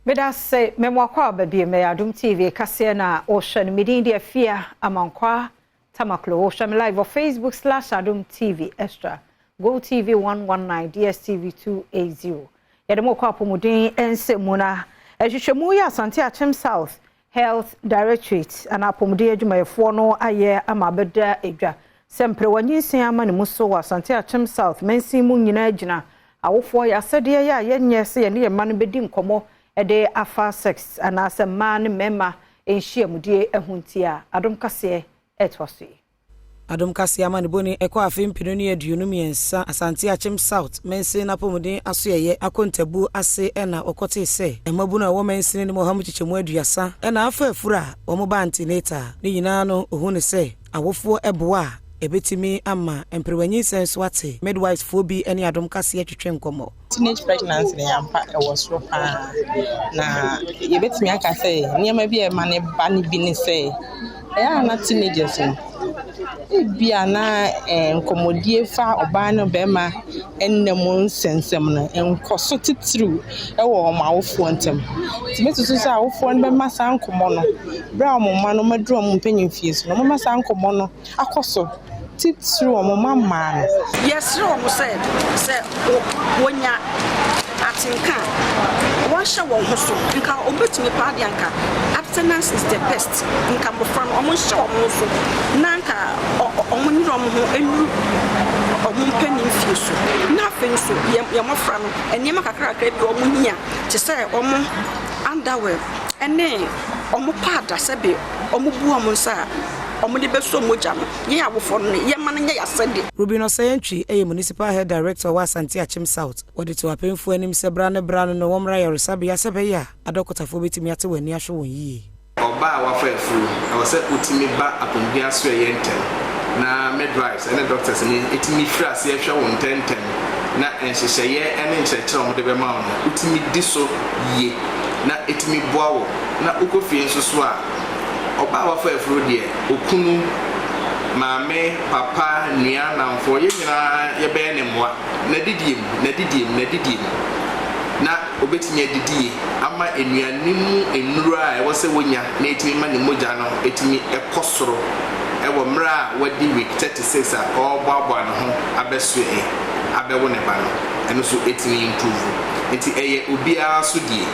Meda se mɛmo akɔ aba bi mɛ Adom TV kaseɛ na wɔhwɛ no. Medin de Afia Amankwa Tamaklo. Wɔhwɛ me live wɔ Facebook/AdomTV Extra, Go TV 119, DSTV 280. Yɛde mo kɔ apɔmuden nsɛm mu na ɛhwehwɛmu yɛ Asante Akyem South Health Directorate anaa apɔmuden adwumayɛfoɔ no ayɛ ama abɛda edwa sɛ mperewa nyinsɛn ama ne mu so wɔ Asante Akyem South mansin mu nyinaa gyina awofoɔ yɛ asɛdeɛ yɛ a yɛnyɛ sɛ yɛne yɛn mma no bɛdi nkɔmmɔ ɛde afa sex anaasɛ mmaa ne mmarima nhyiamudie ho. Nti a Adom Kaseɛ ɛtoa so yi. Adom Kaseɛ ama ne bɔni ɛkɔ afe 2023 Asante Akyem South mansin n'apɔmuden asoɛyɛ akontabuo ase, ɛna ɔkɔtee sɛ mmabunu a ɛwɔ mansini no mu 30% ɛna afa afuru a wɔn ba antenatal. Ne nyinaa no, ohun ne sɛ awofoɔ ɛboa a ɛbɛtumi ama mperewanyinsɛn so ate. Midwives foɔ bi ne Adom Kaseɛ twetwe nkɔmmɔ. Teenage pregnancy no, yɛampa ɛwɔ soro paa, na yɛbɛtumi aka sɛ nneɛma bi a ɛma ne ba no bi ne sɛ ɛyɛ a na teenagers no ebia na nkɔmmɔdie fa ɔbaa ne bɛrima nna mu nsɛnsɛm no nkɔ so titiriw ɛwɔ wɔn awofoɔ ntam. Nti mɛsusu sɛ awofoɔ no bɛma saa nkɔmmɔ no berɛ a wɔn mma no maduru wɔn mpanyinfie so no, wɔma saa nkɔmmɔ no akɔ so, titiriw wɔn mma mmaa no. Yɛsrɛ wɔn sɛ wɔnya atenka a, wɔnhyɛ wɔn ho so. Nka wɔbɛtumi paa deɛ, nka abstinence is the best. Nka mmɔfra no, wɔn nhyɛ wɔn ho so na nka wɔn nyere wɔn ho nnuru wɔn mpanin fie so. Na afei nso yɛ mmɔfra no, nneɛma kakrakra bi wɔn hia te sɛ wɔn underwear ɛne wɔn pad, sɛbe wɔn bu wɔn nsa a wɔn de bɛsɔ mogya no, yɛn awofoɔ no yɛma no nyɛ yɛasɛde. Ruben Ɔsɛyɛntwi yɛ Municipal Health Director wɔ Asante Akyem South. Wɔde to apemfoɔ anim sɛ bra ne bra no wɔmmra ayaresabea sɛ bɛyɛ a adɔkotafoɔ bɛtumi ate wɔn ani ahwɛ wɔn yie. Ɔbaa a wafa afuru, ɛwɔ sɛ wotumi ba apɔmuden aso ɛyɛ ntɛm na midwives ɛne doctors ne ɛtumi firi aseɛ hwɛ wo ntɛntɛm, na nhyehyɛeɛ ne nkyerɛkyerɛ a wɔde bɛma wo no, wotumi di so yie na ɛtumi boa wo na wokɔ fie nso so a. Ɔbaa a wafa afuru deɛ, okunu, maame, papa, nua, namfoɔ, yɛn nyinaa yɛbɛyɛ ne mmoa n'adidie mu, n'adidie mu, n'adidie mu, na obetumi adidi yie ama nnuane mu nnuro a ɛwɔ sɛ wonya na ɛtumi ma ne mogya no ɛtumi ɛkɔ soro ɛwɔ mmerɛ a wadi week 36 a ɔreboaboa ne ho abɛso ɛ abɛwo ne ba no, ɛno nso ɛtumi improve. Nti ɛyɛ obiara so die.